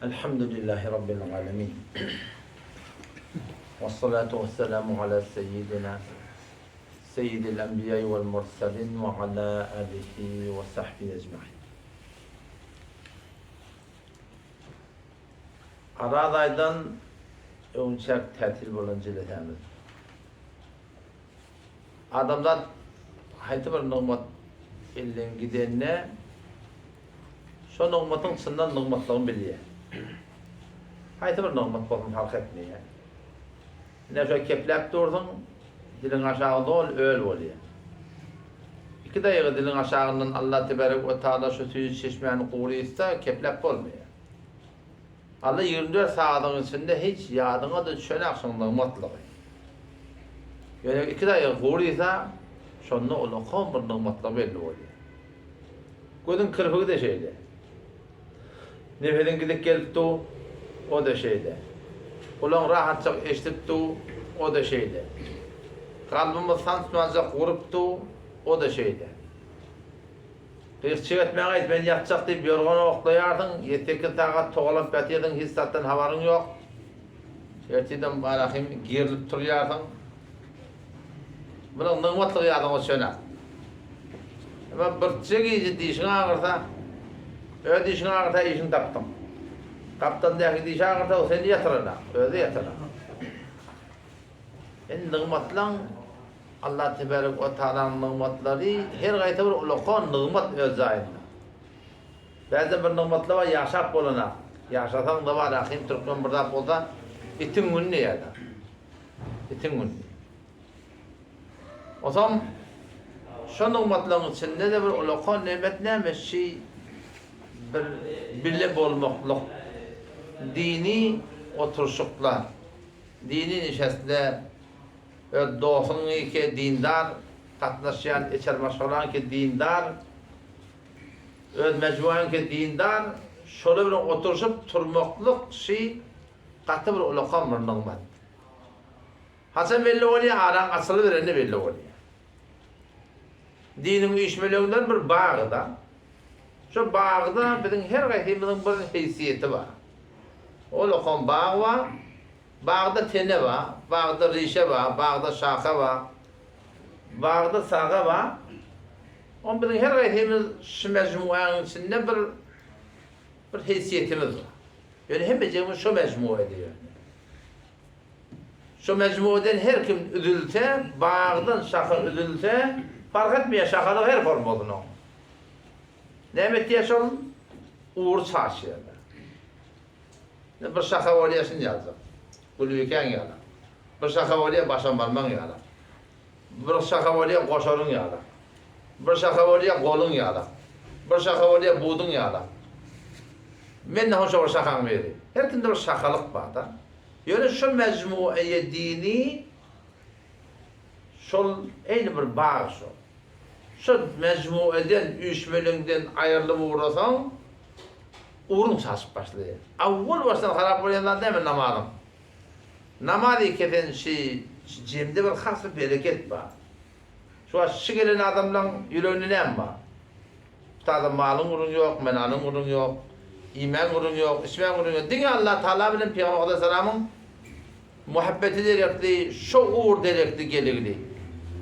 Elhamdülillahi Rabbil alemin. Vessalatu vesselamu ala seyyidina seyyidil enbiýai vel murselin ve ala alihi ve sahbihi ecmain. Araz aýdan öňçäk tätil bolan jelesämiz. Adamzat haýsy bir nygmat elden gidende, şo nygmatyň çyndan nygmatlygyny bilýär. Haýsy bir nygmat bolsun parh etmeýär. Ine şo kepläp dursuň, diliň aşagy doly öl bolýar. Iki daýygy diliň aşagyndan Allah tebarek we taala şu süýji çeşmäni gurytsa kepläp bolmaýar. Alla 24 sagadyň içinde hiç ýadyňa-da düşenak şoň nygmatlygy. Ýöne iki daýygy gurysa, şonda ulakan bir nygmatlygy belli bolýar. Gözüň kirpigi-de şeýle. Nefesiň gidip gelip dur, o-da şeýle. Gulagyň rahatjak eşidip dur, o-da şeýle. Kalbymyz sansmanjak urup dur, o-da şeýle. Gyz çig etmäň aýt, men ýatjak diýip ýorgana oklaýarsyň, ýedi-sekiz sagat togalanyp ýatyrsyň, hiç zatdan habaryň ýok. Ertirden barahym gerilip turýarsyň. Munuň nygmatlygy ýadyňa düşenak. Emma birje gije dişiň agyrsa, öz dişiň agyrsa işiňi tapdyň. Gapdaldaky dişi agyrsa o seni ýatyranak, özi ýatyranak. Indi nygmatlaň Allah tebarek we taalanyň nygmatlary her gaýsy bir ulakan nygmat öz jaýynda. Bäzde bir nygmatlar bar ýaşap bolanak. Ýaşasaň-da bar ahim türkmen bir zat bolsa itiň güni diýýär-de. Itiň güni. Onsoň şo nygmatlaryň içinde-de bir ulakan nemet näme şi bir bile bolmaklyk dini oturyşyklar. Dini nişesine öz dostuňyňky dindar, gatnaşýan içer maşgalaňky dindar, öz mejmuaňky dindar, şolar bilen oturyşyp turmaklyk şi gaty bir ulakan bir nygmat. Haçan belli bolýar, araň açylyberende belli bolýar. Diniň üýşmeleňleri bir bagda. Şo bagda biziň her gaýsymyzyň bir heýsiýeti bar. Ulakan bag bar, bagda tene bar, bagda rişe bar, bagda şaha bar, bagda saga bar. Oň biziň her gaýsymyz şu mejmuanyň içinde bir bir heýsiýetimiz bar. Ýöne hemmejigimiz şo mejmuada ýöne. Şo mejmuadan her kim üzülse, bagdan şaha üzülse, parh etmeýär şahalygy her formasynyň. Näme etýär şol? Ugur çaşýar. Bir şaha bolýar şun ýaljak. Gülbikäň ýaly. Bir şaha bolýar başam barmaň ýaly. Bir şaha bolýar goşaryň ýaly. Bir şaha bolýar goluň ýaly. Bir şaha bolýar buduň ýaly. Men-de şo bir şahaň biri. Her kimde bir şahalyk bar-da. Ýöne şo mejmueýe dini şol eýni bir bag şo. Şo mejmueden, üýşmeleňden aýrylyp ugrasaň, ugruň çaşyp başlaýar. Awwal başdan harap bolýan zat näme namazyň? Namazy kesen şi jemde bir has bir bereket bar. Şu wagt şi gelen adamlaň ýüreginde näme bar? Bu malyň gürrüňi ýok, menalyň gürrüňi ýok, iýmäň gürrüňi ýok, içmäň gürrüňi ýok. Diňe Allah Taala bilen Pygamber Aleyhisselamyň Muhabbeti derekli, şo ugur derekli geligli.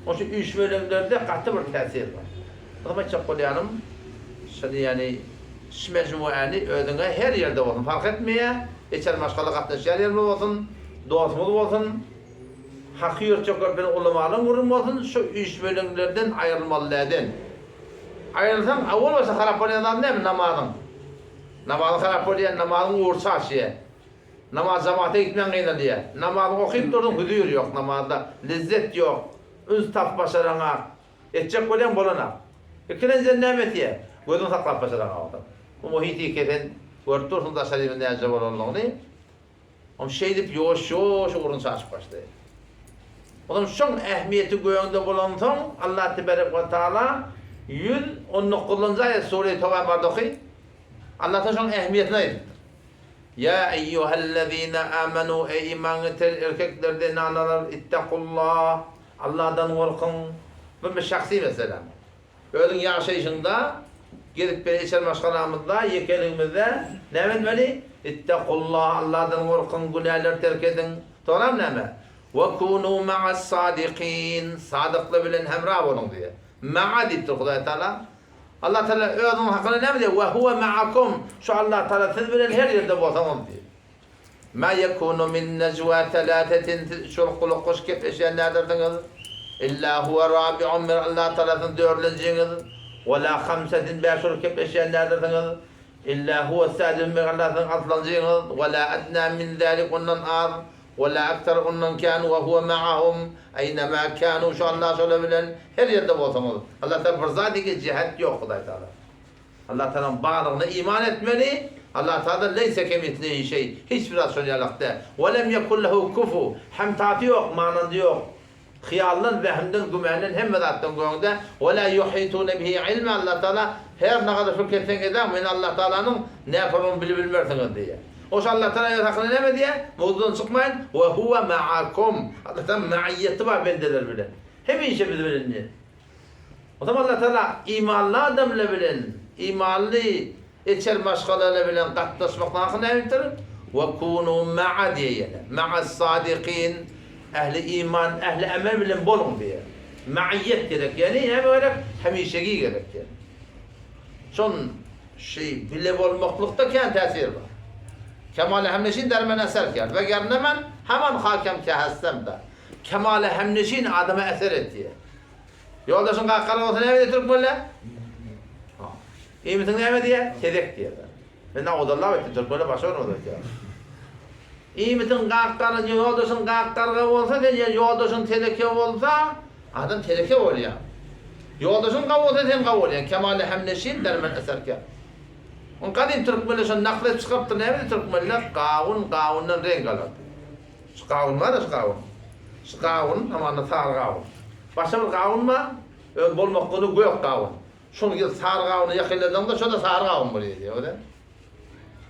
Onuň üçin üýşmeleňlerde gaty bir täsir bar. Gyzym aýtjak bolýanym, şony ýagny şu mejmuäni özüňe her ýerde bolsun fark etmeýär, içer maşgala gatnaşýan ýerimiz bolsun, dostumyz bolsun, haky ýörtjekler bilen ulamalaryň gürrüňi bolsun, şu üýşmeleňlerden aýrylmaly däden. Aýrylsaň owal başda harap bolýan zat näme? Namazyň. Namazyň harap bolýar, namazyň ugry çaşýar. Namaz jamata gitmän gynalýar. Namazyňy okyp durdyň huzur ýok namazda, lezzet ýok, üns tapyp başaraňak. Etjek bolýaň bolanak. Ikilenjiden näme etýä? Gözüňi saklap başaraňak adam. Bu muhiti kesen görüp dursuň daşarynyň näce bolanlygyny. Oň şeýdip ýuwaş-ýuwaş ugruny çaşyp başlaýar. Olam şoň ähmiýeti göňde bolansoň Allah teberek we taala 119-njy aýat sure Toba barda oky. Allah şoň ähmiýetini aýdypdyr. Ýa eýýuhellezine amenu eý iman getiren erkekler zenanalar ittakullah Allahdan gorkuň bu bir şahsy mesele. Özüň ýaşaýşyňda. Gezip bir içer maşgalamyzda, ýekeligimizde näme etmeli? Ittakullah, Allahdan gorkuň, günäleri terk ediň. Soňram näme? Ve kunu ma'as sadikin, sadyklar bilen hemra boluň diýýär. Ma'a diýipdir Hudaý Taala. Allah Taala özüniň hakyna näme diýýär? Ve huve ma'akum, şu Allah Taala siz bilen her ýerde bolsaňyz diýýär. Ma yekunu min nejwa selasetin, siz üç bolup gulak goşup gepleşýän däldirsiňiz. Illa huwe rabi'uhum, bir Allah Taala siziň dördünjiňiz. Ve la hamsetin, bäş bolup gepleşýän däldirsiňiz. Illa huwe sadisuhum, bir Allah siziň altynjyňyz. Ve la adna min zalik, ondan az. Ve la ekser, ondan kän. Ve huwe ma'ahum, eýnemâ kânû, şu Allah şolar bilen her ýerde bolsaňyz. Allah Taala bir zat iki jähet ýok Hudaý Taala. Allah Tagalaň barlygyna iman etmeli, Allah Tagala leýse kemislihi şeý, hiç bir zat şon ýalak däl. We lem ýekun lehu kufu, hemtasy ýok, manandy ýok. Hyýaldan, wehimden, gümenden, hemme zatdan göňde. We la ýuhitune bihi ilma, Allah Tagala her nagada şükür etseň edäň, men Allah Tagalanyň näperwanyny bilibilmersiňiz diýýär. Oş Allah Tagala öz hakyna näme diýýär? Mowzudan çykmaýyn, we huwe ma'akum. Allah Tagala ma'iýeti bar bendeler bilen. Hemişe biz bilen diýýär. Onsoň Allah Tagala imanly adamlar bilen, imanly içer maşgalalar bilen gatnaşmak haky nämedir? Ve kunu ma'a diýýär ýene. Ma'as sadikin, ähli iman, ähli emel bilen boluň diýýär. Ma'iýet gerek, ýagny näme gerek? Hemişegi gerek ýagny. Şon şi bile bolmaklykda kän täsir bar. Kemale hemneşin der men eser ker. Ve ger ne men heman hakem ke hessem da. Kemale hemneşin adama eser etýär. Ýoldaşyň gakgaly bolsa näme diýer türkmenler? Iýmitiň näme diýer? Tezek diýer. Men awzallap aýtdym, türkmenler başga bir zat aýdýar. Iýmitiň gakgaly, ýoldaşyň gakgarga bolsa, sen ýa ýoldaşyň teleke bolsa, adam teleke bolýar. Ýoldaşyň gawy bolsa, sen gawy bolýaň. Kemale hemneşin dermen eserke. On gadym türkmenler şony nakyl edip çykarypdyr, näme diýip türkmenler gawun gawundan reňk alar. Şu gawun bar-a şu gawun. Şu gawun, hamana sary gawun. Başga bir gawun bar, öz bolmaklygy gök gawun. Şol ýyl sary gawuna ýakynladaňda şo-da sary gawun bolýar diýýär, o-da.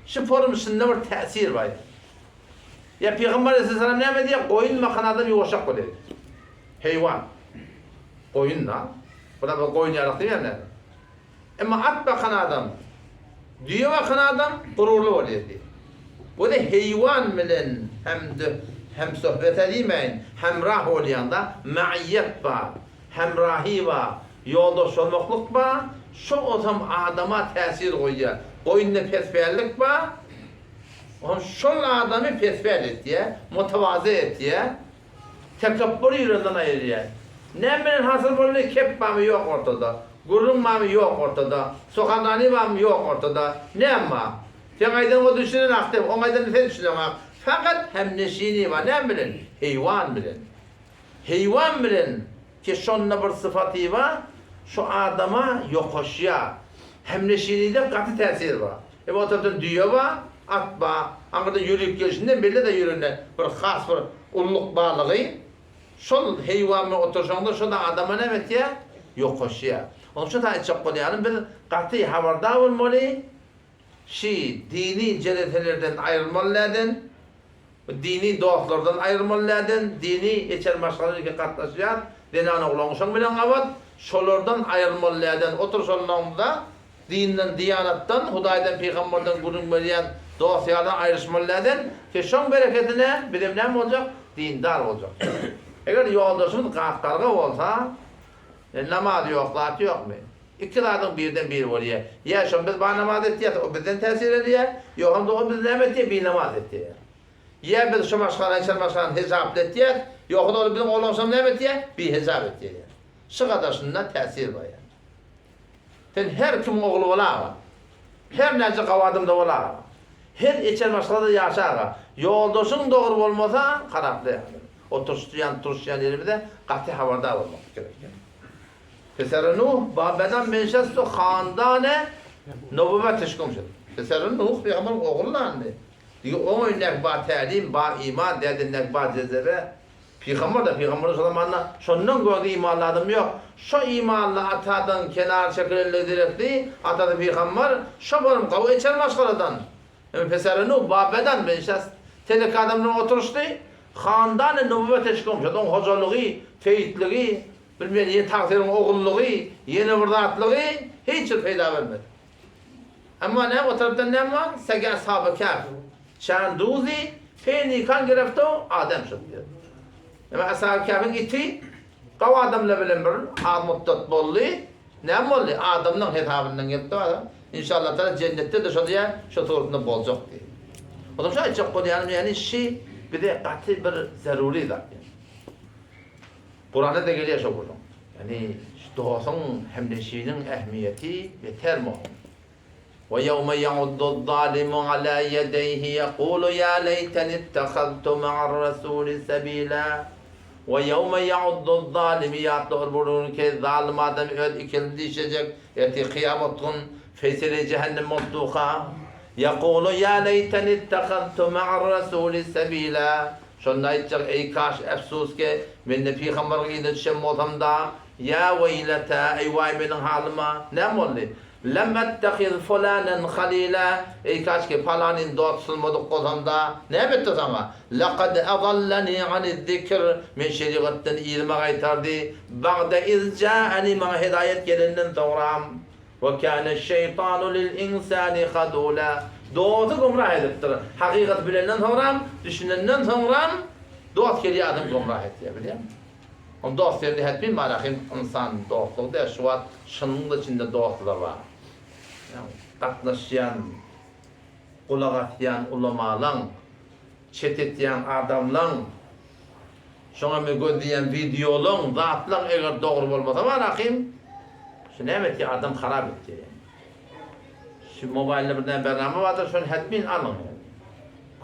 Şu forum içinde bir täsir bar. Ýa Pygamber aleyhisselam näme diýýär? Goýun bakan adam ýuwaşak bolýar. Heýwan. Goýun da. Bu da bir goýun ýalak diýýär näme? Emma at bakan adam, düýe bakan adam gururly bolýar diýýär. Bu-da heýwan bilen hem-de hemsohbet-ä diýmäýin, hemrah bolýanda ma'iýet bar, hemrahi bar, ýoldaş bolmaklyk bar, şo osam adama täsir goýýar. Goýunda pespällik bar, oňam şol adamy pespäl etýär, mutawazy etýär, Tekepbur ýüreginden aýyrýar. Näme bilen hasyl boldy, kep barmy ýok ortada, gürrüň barmy ýok ortada, sohadani barmy ýok ortada, näme bar? Seň aýdanyňa düşünenak dem, oň aýdanyna sen düşüneňak. Fakat hemneşini bar, näme bilen? Heýwan bilen. Heýwan bilen ki şonda bir syfaty bar, şu adama ýokaşýar. Hemneşinide gaty täsir bar. Hem o tarapdan düýe bar, at bar. Aňyrda ýörüp gelşinden belli-de ýörende bir has bir ulluk barlygy. Şol heýwan bilen oturyşaňda şo-da adama näme etýär? Ýokaşýar. Onuň üçin saňa aýtjak bolýanym biz gaty habardar bolmaly, şi dini jeleselerden aýrylmaly däden, dini dostlardan aýrylmaly däden, dini içer maşgala ilki gatnaşýan zenan oglan şoň bilen gabat, şolardan aýrylmaly däden oturyşanlarymyzda Dinden, diýanatdan, Hudaýdan, pygamberden gürrüň berýän dost-ýardan aýryşmaly däden, ki şoň berekedine bizem näme boljak? Dindar boljak. Eger ýoldaşymyz gap-garga bolsa, e, namaz ýok, zat ýokmy? Iki zadyň birden biri bolýar. Ýa şon biz banamaz etýäs, o bizden täsir edýär, ýogsam-da o bizi näme etýär? Binamaz etýär. Ýa biz şu maşgalany, şol maşgalany hesaply etýäs, ýogsa-da ol biziň oglanşam näme etýär? Bihesap etýär. Şu gadaşynda täsir bar ýa. Sen her kimiň ogly bolaga. Her näçe gawy adamda bolaga. Her içen maşgalada ýaşaga. Ýoldaşyň dogry bolmasa, haraply ýaly. Oturyşýan, turuşýan ýerimizde gaty habardar bolmak gerek. Peseri Nuh babadan menşestu handane nubuvvet eşkum şed. Peseri Nuh peygamberin ogly landy. Diýip, oň öýündäki ba tälim, ba iman, dädindäki ba jezebe. Pygamber-de, pygamberiň şo zamanda şondan gözi imanly adam ýok. Şo imanly atadan kenar çekilenligi derekli, atasy pygamber şo borum gawy içen maşgaladan. Eme peseri Nuh babadan ben şahs telek adam bilen oturyşdy. Handany nübüwwet eşgomşady. Oň hojalygy, seýitligi. Bilmeýän ýene tagsyryň ogullygy, ýene bir zatlygy hiç bir peýda bermedi. Emma näme o tarapdan näme bar? Sege ashaby kehf. Çan duzi fe nikan girefto adam şut diýýär. Näme ashaby kehfiň iti gaw adamlar bilen bir az muddat boldy. Näme boldy? Adamlaryň hesabyndan gelipdi adam. Inşallah taala jennetde-de şo diýýär, şo suratynda boljak diýýär. Onuň üçin aýtjak bolýanym ýagny şi bize gaty bir zerury zat. Kuranda-da gelýär şo gürrüň. Ýagny şu dostuň hemneşiniň ähmiýeti beter möhüm. Ve ýewme ýa'udduz-zalimu ala ýedeýhi ýekulu ýa leýteni ittehaztu ma'ar-rasuli sebila. Ve ýewme ýa'udduz-zalimi ýatla ol bir gün ki zalym adam öz iki elini dişlejek ertir kyýamat gün feýsele jähennem bolduka. Ýekulu ýa leýteni ittehaztu ma'ar-rasuli sebila. Şonda aýtjak, Eý kaş, efsus ki, men-de pygambaryň yzyna düşen bolsam-da, ýa weýletä, eý waý meniň halyma, näme boldy? Lem ettehiz fulanen halila, eý kaş ki, palanyny dost tutmadyk bolsam-da, näme etdi saňa? Lekad edalleni aniz-zikr, men şerigatdan yzyma gaýtardy, bagde iz jaeni, maňa hedaýat gelenden soňram. We kâneş-şeýtanu lil-insani hazûlâ. Dosty gümrah edipdir. Hakykaty bilenden soňram, düşünenden soňram dost gelýär adamy gümrah etýär, bilýäňmi? Ony dost diýende hetmin marahym ynsan dostlugy däl, şu wagt şunuň-da içinde dostlar bar. Gatnaşýan, gulak asýan ulamalaň, çet etýän adamlaň, Şoňa men gözleýän wideolaň zatlaň eger dogry bolmasa barahym şu näme etýär adam harap etýär ýani. Şu mobaýlda bir däne bernama bardyr şony hetmin alyň ýani.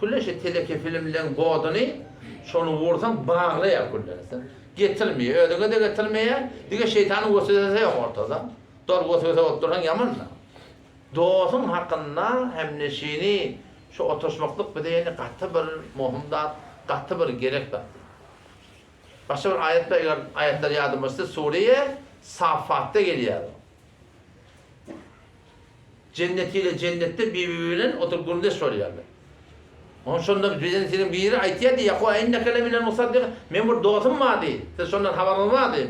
Külle şu teleke filmleň kodyny şony ursaň baglaýar külle. Getirmeýär özüňe-de getirmeýär diňe şeýtanyň weswesesi ýok ortada. Dogry weswese bolup dursaň ýaman-da. Dostuň hakynda hemneşini şu oturyşmaklyk bize ýene gaty bir möhüm zat, gaty bir gerek zat. Başga bir aýat bar, eger aýatlar ýadyma düşse, Sureýe Saffatda gelýär. Jenneti ile jennetde bir-biri bilen oturyp gürrüňdeş bolýarlar. Onuň şonda jennetiniň biri aýtýar diýýär, Ýa inneke leminel musaddikin, meň bir dostum bar diý, siz şondan habaryňyz bar diý.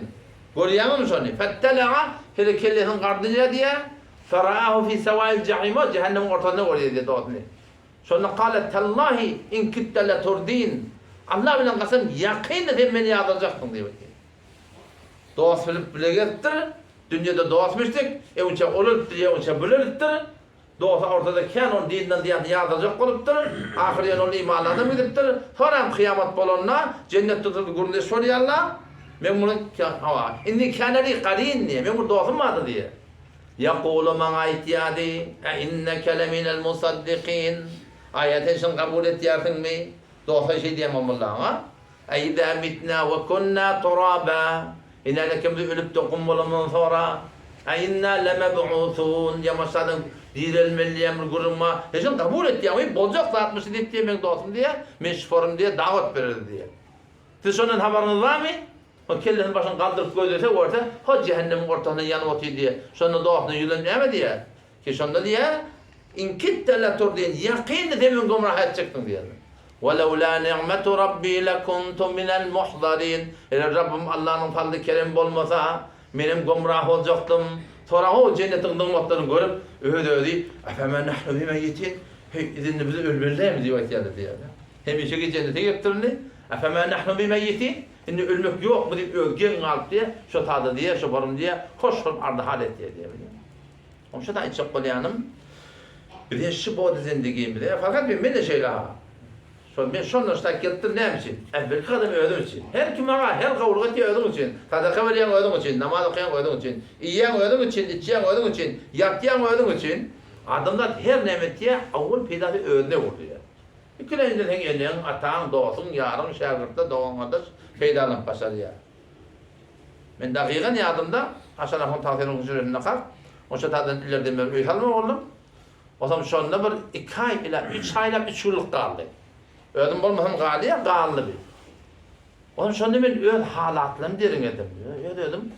Görýäňizmi şony? Fettela'a, şeýle kellesini gardyrýar diýýär. Fera'ahu fi sewail jahim, o jähennemiň ortasynda görýär diýýär dostuny. Şonda kale tallahi in kitte leturdin, Allah bilen kasam ýakynda sen meni ýazgarjaksyň diýip aýtýar. Dost bilip bile gezipdir, dünýede dostmyşdyk, öňçä ol ölüpdir, ýa öňçä bul ölüpdir. Dosty ortada kän ony dinden zyýat ýazgarjak bolupdyr, ahyry ýöne ol imanly adam gidipdir. Soram kyýamat bolanda jennetde oturyp gürrüňdeş bolýarlar. Men muny hawa, indi käneli garin diýýär, meň bir dostum bardy diýýär. Ýakulu maňa aýtýardy, E inneke leminel musaddikin, Aýa sen şuny kabul etýärsiňmi? Dosty şeý diýen bolmaly-a. E izä mitnä we kunna turaba, Ine-de biz ölüp-de gum bolandan soňra, E inna lemeb'usun, Ýamaşadan direlmeli diýen bir gürrüň bar. Sen şuny kabul etýäňmi? Boljak zatmyş diýip diýýär meň dostum diýýär. Men şoforym diýýär, dawat bererdi diýýär. Siz şondan habaryňyz barmy? Ol kellesini başyny galdyryp gözlese görse, ho jähennemiň ortasynda ýanyp otyr diýýär. Şonda dostuna ýüzlenip näme diýýär? Ki şonda diýýär, In kitde laturdin, ýakynda sen meni gümrah etjeksiň diýýär. Welewla ni'metu Rabbi lekuntu minel muhzarin. Eger Rabbym Allanyň fazly keremi bolmasa, menem gümrah boljakdym. Soraň ho jennetiň nygmatlaryny görüp, öz-özi, Efema nahnu bimeýitin? Heý, indi biz ölmeli dälmi diýip aýtýarlar diýýär. Hemişeki jennete gelipdir indi. Efema nahnu bimeýitin? Indi ölmek ýokmy diýip özi geň galyp diýýär, şo tada diýýär, şo barym diýýär, hoş bolup ardy-hal etýär diýýär. Onça-da aýtjak bolýanym, bize şu body zendigimize, fark etmeýär, men-de şeýle ha. Şol men şondan ştaýk gelipdir, näme üçin? Äwwelki gadam özüň üçin. Her kim aga, her gowulyk etýär özüň üçin. Sadaka berýäň özüň üçin, namaz okaýaň özüň üçin, iýýäň özüň üçin, içýäň özüň üçin, ýatýaň özüň üçin. Adamzat her näme etýär, owwal peýdasy özüne gurýar. Ikilenjiden seň eneň, ataň, dostuň, ýaryň, şägirtler, dogan-gardaş peýdalanyp başarýar. Men dagygan ýadymda, Haşan ahun tagsyryň hüjresinde kak, oşa taýdan ilerden beri öý salma boldum. Osam şonda bir iki aý ila üç aýlap üç günlük galdy. Özüm bolmasam galýar, galdy bi. Osam şonda men öz halatlarymy derňedim. Öz-özüm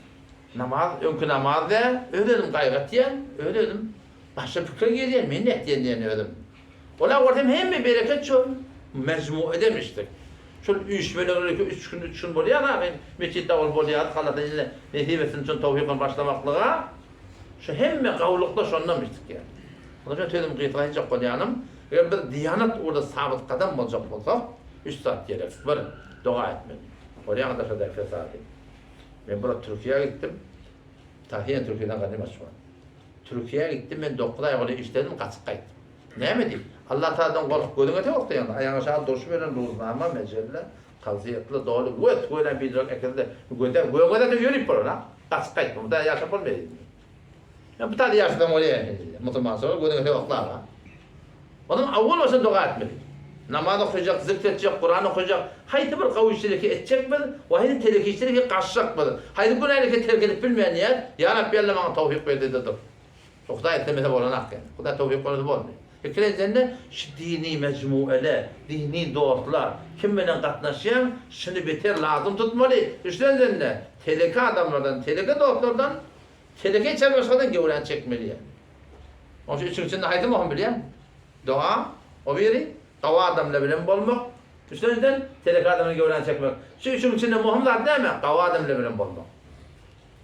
namaz, öňki namaz däl, öz-özüm gaýgy etýän, öz-özüm başga pikir gelýär, men nätýän diýen özüm. Ola görsem hemme bereket şol mejmue demişdik. Şol üýşmeleňler iki üç gün üç gün bolýar ahyryn metjitde ol bolýar Allatan ine nesip etsin şony towfyk başlamaklyga şu hemme gawlyklar şondan çykýar. Onuň üçin sözüm gysga etjek bolýanym eger biz diýanat ugurda sabyt gadam boljak bolsak üç zat gerek bir doga etmeli. Bolýaňyz daşardaky fesady. Men bir Türkiýä gitdim. Tahyýen Türkiýeden gadym açman. Türkiýä gitdim men 9 aý golaý işledim gaçyp gaýtdym. Näme diýip? Allah Tagaladan gorkup gözüňe tek okda ýaňda aýagyň aşagy durşy beren ruznama, mejelle, kazyýetli, doly gös göýlän biderek ekizde göze göge zat ýörüp bolar ha. Gaçyp gaýtdym. Bu da ýaşap bolmaýar diýdim. Men bu taýda ýaşasam bolýar diýdim. Musulmançylyk gözüňe tek okla ha. Onuň awwal başda doga etmeli. Namaz okajak, zikr etjek, Kuran okajak, haýsy bir gowy işleri etjek biz, we haýsy telek işleri gaçjak biz. Haýsy günäleri terk edip bilmeýän ýa, Ýa Rabbi Alla maňa towfyk ber diýdi. Hudaý islemese bolanak ýani. Hudaý towfyk bermese bolmaýar. Ikilenjende şu dini mejmuele, dini dostlar kim bilen gatnaşýaň, şuny beter lazym tutmaly. Üçlenjende teleke adamlardan, teleke dostlardan, teleke içer başgadan gewräni çekmeli ýani. Onuň üçin üçüň içinde haýsy möhüm bilýäňmi? Doga, o biri, gawy adamlar bilen bolmak, üçlenjiden teleke adamdan gewräni çekmek. Şu üçüň içinde möhüm zat näme? Gawy adamlar bilen bolmak.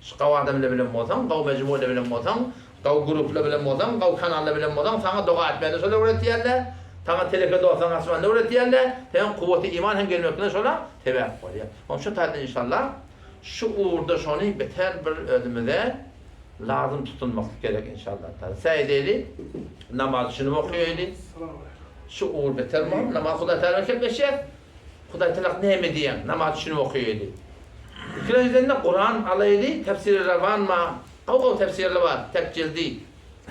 Şu gawy adamlar bilen bolsaň, gawy mejmualar bilen bolsaň, gawy gruplar bilen bolsaň, gawy kanallar bilen bolsaň, saňa doga etmäni şolar öwretýärler, saňa teleke dostlaryň açmany öwretýärler, seň kuwwaty iman hem gelmekine şolar sebäp bolýar. Onuň şu taýdan inşallah şu ugurda şony beter bir özümize lazym tutunmak gerek inşallah. Säý edeli, namaz düşünip okaýaly. Şu ugur beter möhüm, namaz Hudaý Tagala kepleşýär. Hudaý Tagala näme diýýär, namaz düşünip okaýaly. Ikilenjiden-de Kuran alaýly, tefsiri rawan ma, gowy-gowy tefsirler bar, tek jildi.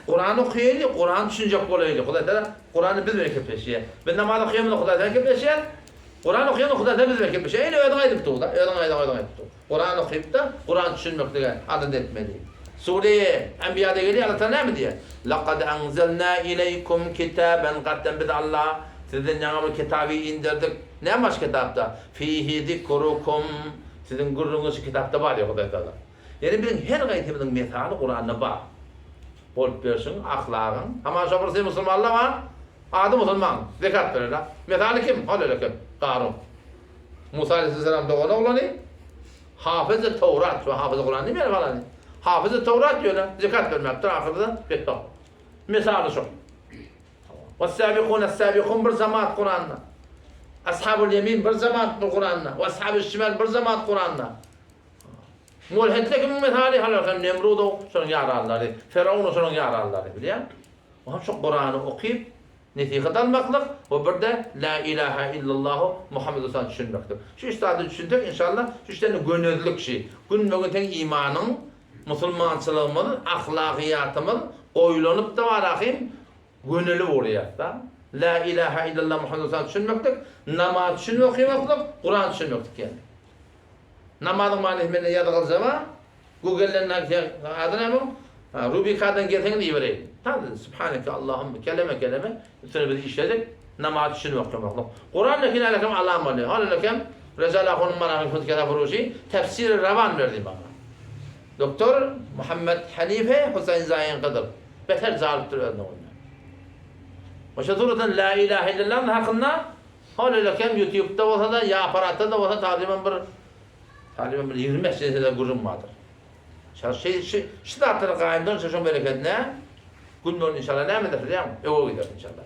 Kuran okaýaly, Kuran düşünjek bolaýly. Hudaý Tagala Kurany biz bilen kepleşýär. Biz namaz okaýamyzda Hudaý Tagala kepleşýär. Kuran okaýamyzda Hudaý Tagala biz bilen kepleşýär. Eýle özüň aýdyp dur-da, özüň aýdyň özüň aýdyp dur. Kuran okyp-da, Kuran düşünmeklige adat etmeli. Sure-i Enbiýada gelýär, Allah Tagala näme diýýär? Laqad anzalna ileýkum kitaben gatdan biz Allah sizden ýaňy bir kitaby inderdik. Näme bar şu kitapda? Fihi zikrukum, siziň gürrüňiňiz şu kitapda bar diýýär Hudaý Tagala. Ýagny biziň her gaýsymyzyň mesaly Kuranda bar. Bolup berşiň, ahlagyň. Hamana şo bir sen musulmanlar bar, ady musulman, zekat berer. Mesaly kim? Hol öyle kim? Garun. Musa aleyhisselam dogan oglany, Hafyzy Towrat, şu Hafyzy Kuran diýmeýär falany. Hafyzy Towrat ýöne zekat bermäpdir, ahyrda betbagt. Mesaly şo. Wes-sabiqun es-sabiqun bir jemaat Kuranda. Ashabul ýemin bir jemaat bir Kuranda. We ashabul şimal bir jemaat Kuranda. Mulhitler kimiň mesaly? Halarsan Nemrudow şonuň ýaranlary, Firaun şonuň ýaranlary, bilýäň? Oňa şu Kurany okyp nesihat almaklyk we birde La ilaha illallahu Muhammedu Resulullah düşünmekdir. Şu üç zady düşünsek inşallah şu üçden gönezlik şi. Günbe-gün seň imanyň, musulmançylygymyz, ahlagyýatymyz goýulanyp-da bar ahym gönelip urýar-da. La ilaha illallah Muhammedu Resulullah düşünmeklik, namaz düşünip okymaklyk, Kuran düşünmeklik ýaly. Namazyň manysy mende ýazgylja bar. Google-den ady näme oň? Rubikadan gelseňiz ibereýin. Hadi Subhaneke Allahumma keleme keleme üstüne biz işledik. Namaz düşünip okamaklyk. Kuran lekin alekem alam bolýar. Hol alekem Rezal ahunyň manahyň hut kitap ruşy tefsiri rawan berdi maňa. Doktor Muhammed Hanife Huseýn Zaýin Gydyr. Beter jalypdyr özüne onda. Oşa suratdan la ilahe illallah hakynda Hol alekem YouTube'da bolsa-da ýa aparatda-da bolsa tagryban bir tagryban bir 25 sene gürrüň bardyr. Şa şi şi şu zatlara gaýym dursa şoň berekedine gün bolan inşallah näme eder bilýäňmi? Öwe gider inşallah.